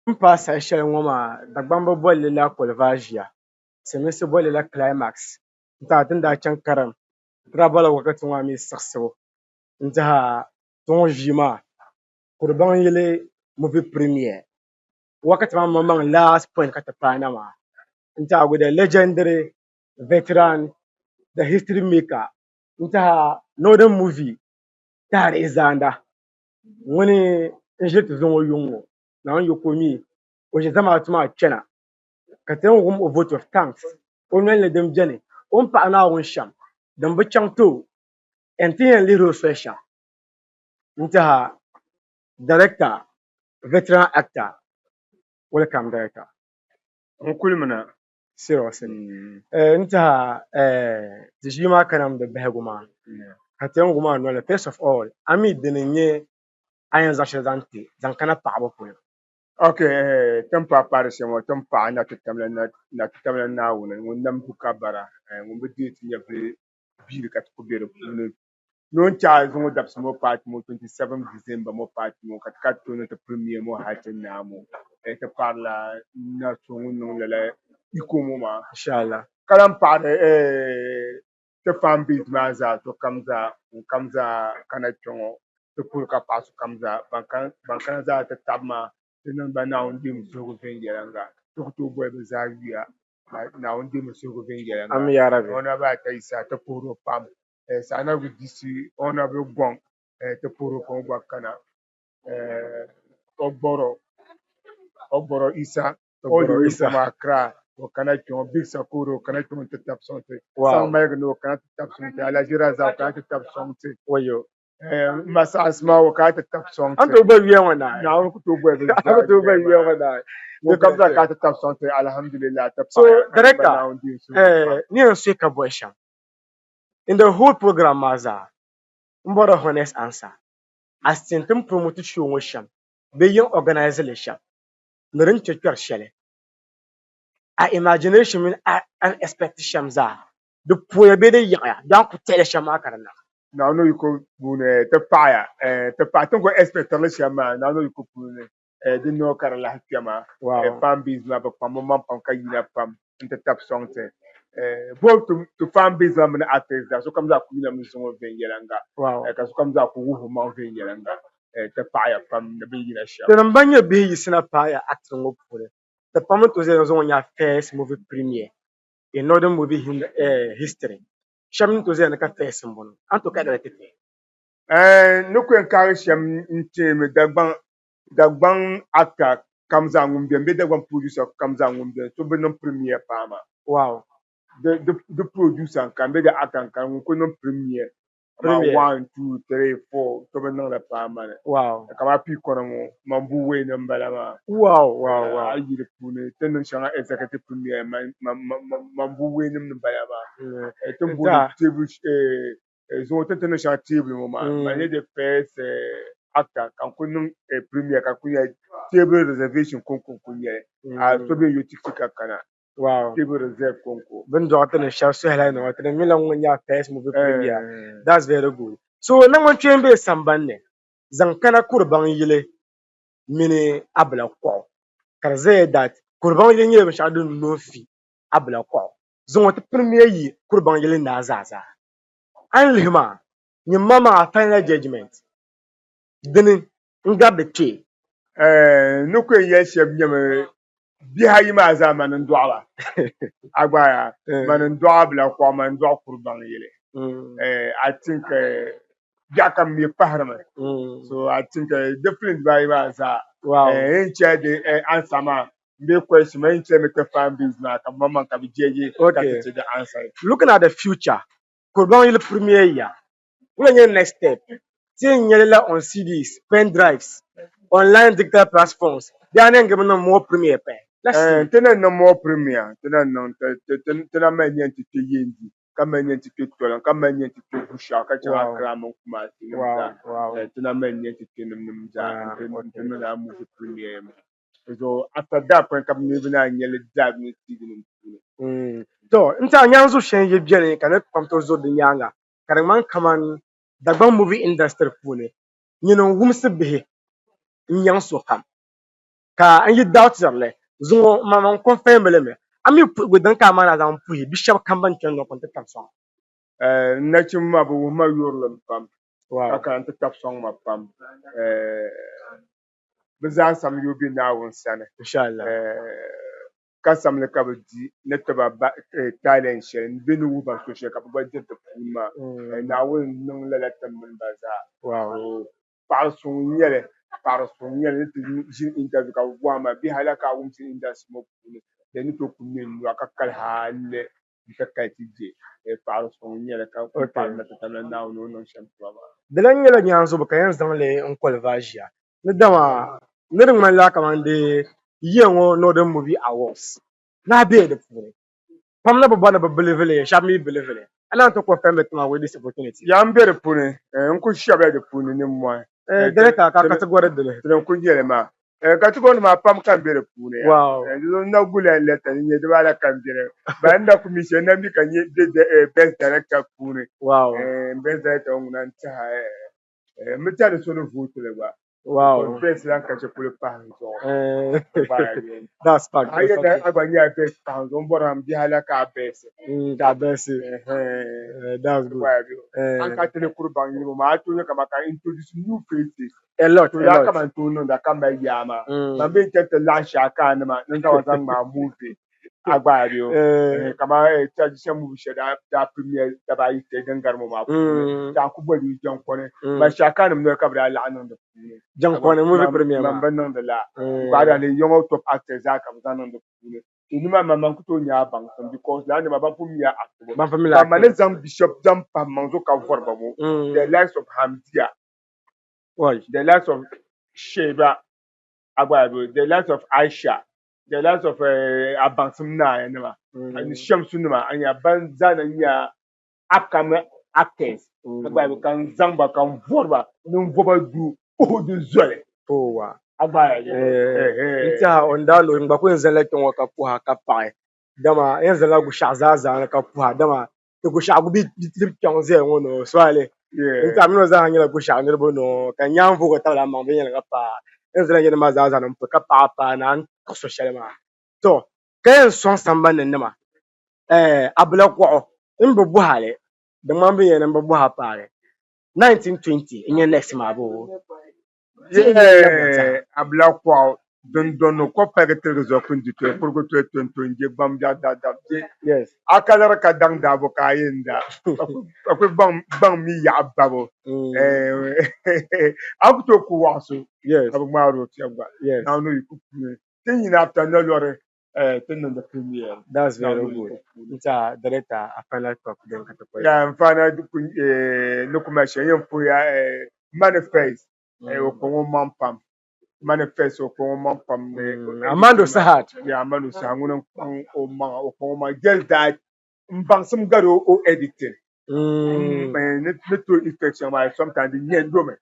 N paai saha shɛli ŋɔ maa, Dagbamba boli li la Kolivaʒia, Silimiinsi boli li la Climax. N tiɛha ti ni daa chaŋ karim ti daa bolila wakati ŋɔ maa mi siɣisibu n-tiɛha ti ŋɔ ʒii maa Kuribaŋ yili movie premiere. Wakati maa maŋmaŋ last point ka ti paai na maa n-tiɛha with the legendary veteran, the history maker n-tiɛha northern movie taarihi zaanda ŋuni n-ʒiri ti zuŋɔ yuŋ ŋɔ. Naawuni yi ku mi o ʒe zamaatu maa kpɛna, ka ti yɛn wum o vote of thanks, o noli ni din beni, o ni paɣi Naawuni shɛm, din bi chaŋ ti o, and ti ni yɛn lihiri o soli shɛm. N-tɛha director, veteran actor, welcome director. N kulimina. Seriously. N-tɛha ti ʒii maa kana mi di bahigu maa, ka ti yɛn wum a noli. First of all, a mi dini n-nyɛ a yɛn zaŋ shɛli zaŋ ti zaŋ kana paɣaba polo. Ok, ti ni paai paari shɛm ŋɔ, ti ni paɣi Natitamla Naawuni ŋun nam du ka bara, ŋun bi deei ti nyɛvili biili ka ti ku be di puuni. Ni o ni chaai zuŋɔ dabisi ŋɔ paai ti ŋɔ 27 December ŋɔ paai ti ŋɔ ka ti ka ti tooi niŋ ti premiere ŋɔ hali ti naai ŋɔ, ti paɣirila na so ŋun niŋ lala iko ŋɔ maa. Inshallah. Ka lahi paɣiri Ti fan base maa zaa sokam zaa ŋun kam zaa kana kpe ŋɔ ti puhiri ka paɣi sokam zaa ban kana zaa ti tabi maa ti niŋ ba Naawuni deemi suhigu viɛnyɛliŋga ti ku tooi boli bɛ zaa yuya Naawuni deemi suhigu viɛnyɛliŋga Ami yaa Rabbi. Honourable Atta Yisa ti puhiri o pam Sagnarigu DC Honourable Gɔŋ ti puhiri o ka o gba kana Ogboro Isa all the way from Accra o kana kpe ŋɔ Big Sakoro o kana kpe ŋɔ nti tabi sɔŋ ti Saŋ Maligi ni o kana ti tabi sɔŋ ti Alhaji Razak o kana ti tabi sɔŋ ti Masa Asma'u o kana ti tabi sɔŋ ti Naawuni ku tooi boli bɛ zaa ŋun kam zaa kana ti tabi sɔŋ ti Alhamdulillah ti paɣiya ka niŋ ba Naawuni deei suhu pam. Ni yɛn suhi ka bɔhi shɛm in the whole program maa zaa m bɔri honest answer as tin ti ni promote show ŋɔ shɛm bee yin organize li shɛm ni din chɛ kpɛri shɛli a imagination mini a ni expect shɛm zaa di pooya bee di yaɣiya bee a ni kuli tɛhili shɛm maa ka di niŋ. Naawuni o yiko puuni ti paɣiya ti paɣi ti ni kuli expectiri li shɛm maa Naawuni o yiko puuni di niŋ ka di lahi kpɛma fan base maa bi kpaŋ bi maŋ pam ka yina pam n-ti tabi sɔŋ ti both to fan base maa mini artist zaa sokam zaa kuli yinami zuŋɔ viɛnyɛliŋga ka sokam zaa kuli wuhi o maŋ viɛnyɛliŋga ti paɣiya pam ni bɛ ni yina shɛm. Tinim ban nyɛ bihi yiɣisina paaya acting ŋɔ puuni, ti pam ni tooi zaya ni zuŋɔ nyɛ first movie premiere in northern movie history. Shɛba ni tooi zaya ni ka first m-bɔŋɔ, a ni tooi kahi lala ti ti? N ni ku yɛn kahigi shɛm n-teemi Dagbaŋ Dagbaŋ actor kam zaa ŋun beni bee Dagbaŋ producer kam zaa ŋun beni so bi niŋ premiere paai maa. Wow. Di producer n-kani bee di actor n-kani ŋun ku niŋ premiere Kaman 1, 2, 3, 4 to bi niŋdi paai mani. Wow. Kaman pii kɔna ŋɔ, man bu wei ni m-bala maa. Wow, wow, wow. A yi di puuni ti niŋ shɛŋa executive premiere man bu wei nim ni bala maa. Ti ni booni table zuŋɔ ti ni ti niŋ shɛŋa table ŋɔ maa, man nyɛ the first actor ka n kuli niŋ premiere ka di kuli nyɛla table reservation kɔŋko n-kuli nyɛli. So bee n-yo tikiti ka kana. Wow. Table reserve kɔŋko. Bɛ ni dɔɣi ti ni shɛba suhila ni ŋɔ, ti ni mi la ŋun nyɛ a first movie premiere. That's very good. So naŋgbankpeeni be sambani ni zaŋ kana Kuribaŋ yili mini Abila kɔɣu ka di zaya that Kuribaŋ yili nyɛla binshɛɣu din no n-fi Abila kɔɣu. Zuŋɔ ti premiere yi Kuribaŋ yili naa zaa zaa. A ni lihi maa, nyin maŋmaŋ a final judgement dini n-gari di kpee. N ni ku yɛn yɛli shɛba nyɛmi bihi ayi maa zaa mani n-dɔɣi ba. A gba yaa, mani n-dɔɣi Abilakɔɣu, mani n-dɔɣi Kuribaŋ yili. I think biɛɣu kam mi pahirimi. So I think di film dibaayi maa zaa n chɛ di answer maa m bee question maa n chɛ mi ti fan base maa ka maŋmaŋ ka bɛ judge ka ti ti di answer. Looking at the future, Kuribaŋ yili premiere ya, Wula nyɛ next step? Ti yɛn nyɛli la on CDs, pen drives, online digital platforms bee a ni yɛn gami niŋ more premiere pahi? Let's see. Ti ni niŋ more premiere, ti na niŋ ti na mali nia nti kpe Yendi, ka mali nia nti kpe Toliŋ, ka mali nia nti kpe Bushɛɣu, ka chaŋ Accra mini Kumasi nim zaa. Ti na mali nia nti kpe nim nim zaa nti niŋ lala movie premiere maa. So after that point ka bɛ mi bɛ naan nyɛli live mini CD nim puuni. To, n tiɛha nyaanzu shɛli yi beni ka ni pam tooi zuri di nyaaŋa ka di ŋmani kaman Dagbaŋ movie industry puuni, nyini n-wumsi bihi n-nyaŋ sokam. Ka n yi doubt-iri li, zuŋɔ maŋmaŋ confirm li mi. A mi puhigu din ka a maana zaŋ puhi bi shɛba kam ban chani ŋɔ ka n ti tabi sɔŋ. N nachimba maa, bɛ wuhi ma yurilim pam, ka kana nti tabi sɔŋ ma pam. Bɛ zaa samyoo be Naawuni sani. Ka samli ka bɛ di ni ti ba talent shɛli bɛ ni wuhi ba so shɛli ka bɛ gba diri di puuni maa. Naawuni n-niŋ lala ti mini ba zaa. Paɣiri suŋ n-nyɛ li, paɣiri suŋ n-nyɛ li ni ti ʒini interview ka bɛ bɔhi ma bɛ hali ka a wumsi industry ŋɔ puuni di ni tooi ku ŋme n-nua ka kali hali n-ti kali ti je. Paɣiri suŋ n-nyɛ li ka kuli paɣiri na ti tabila Naawuni o ni niŋ shɛm ti ba maa. Di lan nyɛla nyaanzubo ka yɛn zaŋ li n-qualify ʒiya ni dama ni di ŋmanila kamani di year ŋɔ Northern Movie Awards ni a be di puuni. Pam na bi bɔri ni bɛ believe li, shɛba mi believe li. A naan ti confirm li ti ma with this opportunity. Yaa m be di puuni, n kuli shɛbila di puuni nimmɔhi. Director ka category dili. Ti din kuli nyɛli maa. Category maa pam ka m be di puuni. Wow. Di zuɣu n na guli n lɛta ni nyɛ dibaala ka m beni. Ba n na kuli mi shɛli n na mi ka nyɛ be best director puuni. Wow. Best director ŋɔ ŋuna n tiɛha m bi tɛhi ni so ni vote li gba. Wow. Best lan ka chɛ kuli pahi n zuɣu. That's fact. A yɛ a gba nyɛla best pahi n zuɣu n bɔri n bihi la ka a best. Ka a best. That's good. An ka tili kuri baŋ yili maa a tooi nyɛ kaman ka introduce new faces. A lot, To a daa lot. kaman tooi niŋda ka mali yaa maa. Man bɛ chɛ ti laɣim shɛhi ka a nima ni ka ba zaŋ ŋmaai movie a gba a bɛ kaman tradition movie shɛli daa daa premiere daba ayi shɛli din gari ŋɔ maa puuni ka a ku boli di Jankɔni man shɛhi ka nim noli ka bɛ daa laɣim niŋ di puuni. Jankɔni movie premiere maa. Man bi niŋdi la. Gba daa lee yɔŋɔ top actors zaa ka bɛ zaŋ niŋ di puuni. To ni maa man man ku tooi nya a baŋsim because lala nima ban pun mi a actibu. Ban pun mi la Ban man ni zaŋ bi shɛba zaŋ pahi maŋ zuɣu ka vɔri ba ŋɔ the likes of Hamdia, the likes of Sheba Agbayabu, the likes of Aisha, the likes of Abansim Naaya nima, ni Shamsu nima, a nya ban zaa na nya upcoming actors Agbayabu ka n zaŋ ba ka n vɔri ba ni n vɔ ba du Uhudu zoli. Agbayabu. N tiɛha o ni daa lo n gba ku yɛn zalila kpɛ ŋɔ ka puha ka paɣi dama n yɛn zalila gushiɛɣu zaa zaa ni ka puha dama ti gushiɛɣu bi kpɛŋ ʒɛya ŋɔ noo suhali n tiɛha mini o zaa nyɛla gushiɛɣu niriba noo ka n nyaŋ vooi tabili a maŋ viɛnyɛliŋga paai n zala yɛli maa zaa zaa ni n pui ka paɣa paai ni a ni tuɣi so shɛli maa to ka yɛn sɔŋ sambani ni nima Abila kɔɣu n bi bɔhi a li di ŋmani bɛ yɛn ni n bi bɔhi a paai 1920 n nyɛ next maa boo Abila kɔɣu dundɔŋ ni ko paligi tiligi zuɣu kundi toli kurugu toli tonto n-je gbambiɛɣu daadam je a ka liɣiri ka daŋ daabu ka a yɛn da ka kuli gbaŋ mi yaɣa babu a ku tooi ku waɣa so ka bi ŋmaari o fiɛbi gba Naawuni o yiko puuni ti ni yina after nolɔri ti niŋdi premiere. That's very good. N-tiɛha director a final talk din ka ti kpali. Yeah, n final ni ku mali shɛli n yɛn puhiya manifest o kpaŋ o maŋ pam manifest o kpaŋ o maŋ pam Amando Sahad. Yeah, Amando Sahad ŋuni n kpaŋ o maŋa o kpaŋ o maŋ just that n baŋsim gari o editing ni tooi effect shɛŋa maa sometimes di nyɛ domi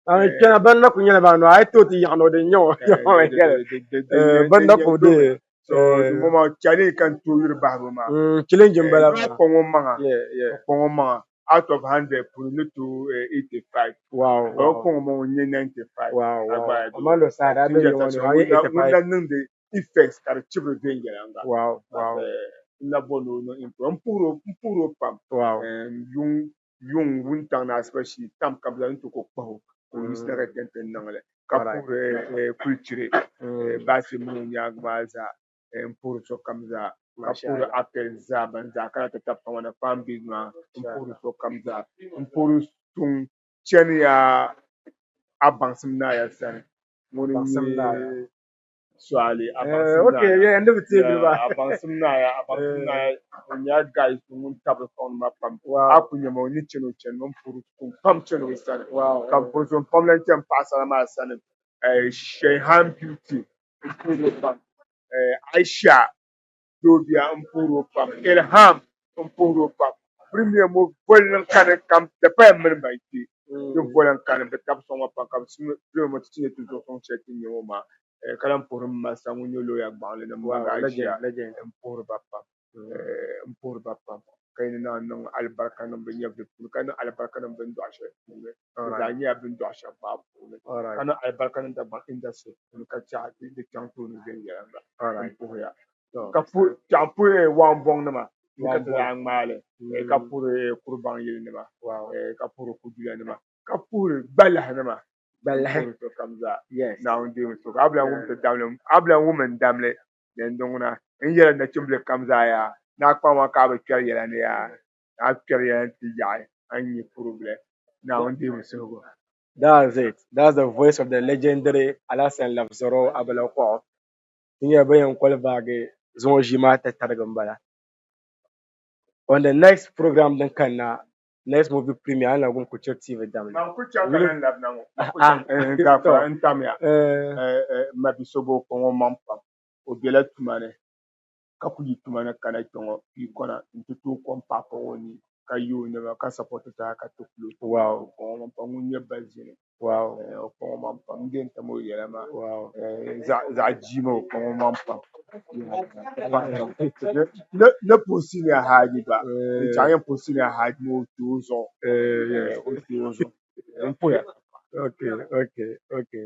Ami kpɛna ban na ku nyɛla maa no a yi tooi ti yaɣi ni o di nyɛ o ban na ku de so ŋɔ maa challenge ka n tooi yuri bahibu maa challenge n bala maa o kpaŋ o maŋa o kpaŋ o maŋa out of 100 puuni ni tooi 85 wow o kpaŋ o maŋa o nyɛ 95 wow wow Amando Sahad a bɛ yɛ ŋɔ ni a nyɛ 85 ŋun niŋdi effects ka di chibiri viɛnyɛliŋga wow wow n na bɔ ni o niŋ improve n puhiri o pam wow yuŋ yuŋ wuntaŋ ni asiba shee tam ka bɛ ni ti ku kpahi o ka o yiɣisi na ka chani ti niŋ li ka puhiri kulichiri baasi mini o nyaaŋa maa zaa m-puhiri sokam zaa ka puhiri Apel zaa ban zaa kana ti tabi kamani fan base maa m-puhiri sokam zaa m-puhiri suŋ chani ya a baŋsim naaya sani ŋuni n-nyɛ Swali a baŋsim Okay, naaya. yeah, ndi bi teei gili ba. A baŋsim naaya, a baŋsim naaya, o nyɛla guy so ŋun tabiri sɔŋdi ma pam. Wow. A ku nya ma o ni chani o chani mi, m puhiri suŋ pam chani o sani. Wow. Ka m puhiri so pam lan chani paɣasara maa sani. Shehan Beauty, m puhiri o pam. Aisha Dobia, m puhiri o pam. Ilham, m puhiri o pam. Premier mo voli niŋ kani kam, di paya mini ban kpe. Di voli n kani bɛ tabi sɔŋ ma pam ka bɛ suli ma ti ti nyɛ ti zuɣu sɔŋ shɛli ti ni nyɛ ŋɔ maa ka lahi puhiri m ma sa ŋun nyɛ looya gbaŋli ni m ma Gajia m puhiri ba pam m puhiri ba pam. ka yi ni naan niŋ alibarika niŋ bɛ nyɛvili puuni, ka niŋ alibarika niŋ bɛ ni dɔɣi shɛli puuni. Di zaa nyɛla bɛ ni dɔɣi shɛba maa puuni, ka niŋ alibarika niŋ Dagbaŋ industry puuni ka chɛ di chaŋ tooni viɛnyɛliŋga. N puhiya. Ka chaŋ puhi Waanbɔŋ nima ni ka ti daa ŋmaai li, ka puhiri Kuribaŋ yili nima, ka puhiri Kudula nima, ka puhiri Gbalahi nima. Gbalahi. Puhiri sokam zaa. Naawuni deemi sokam. A bi lan wum ti damli, a bi lan wum n damli din di ŋuna. N yɛla nachimbili kam zaa yaa, ni a kpaŋ maa ka a bi kpɛri yɛla ni yaa, a kpɛri yɛla ni ti yaɣi a ni nyɛ kuribili. Naawuni deemi suhigu. That's it. That's the voice of the legendary Alhassan Lafzaro Abalakɔɣu. Ti nyɛla bɛn yɛn koli vaagi zuŋɔ ʒii maa ti tarigi m-bala. On the next program din kanna, next movie premiere, a ni lahi gum Kuchiri TV damli. Man ku chaŋ ka lan labina ŋɔ. Man ku chaŋ n gaafara n tamya. M ma bi so bɛ o kpaŋ o maŋ pam. O bela tuma ni ka ku yi tuma ni kana kpe ŋɔ pii kɔna nti tooi kom paɣi paɣ o ni ka ye o nɛma ka sapɔti ti hali ka ti kuli o. O kpaŋ o maŋ pam ŋun nyɛ ba ʒini. O kpaŋ o maŋ pam n deen tam o yɛla maa zaɣ jiima o kpaŋ o maŋ pam ni puhi senior haaji gba n chaŋ yɛn puhi senior haaji maa o kpe o zuɣu o kpe o zuɣu n puhiya. Okay, okay, okay.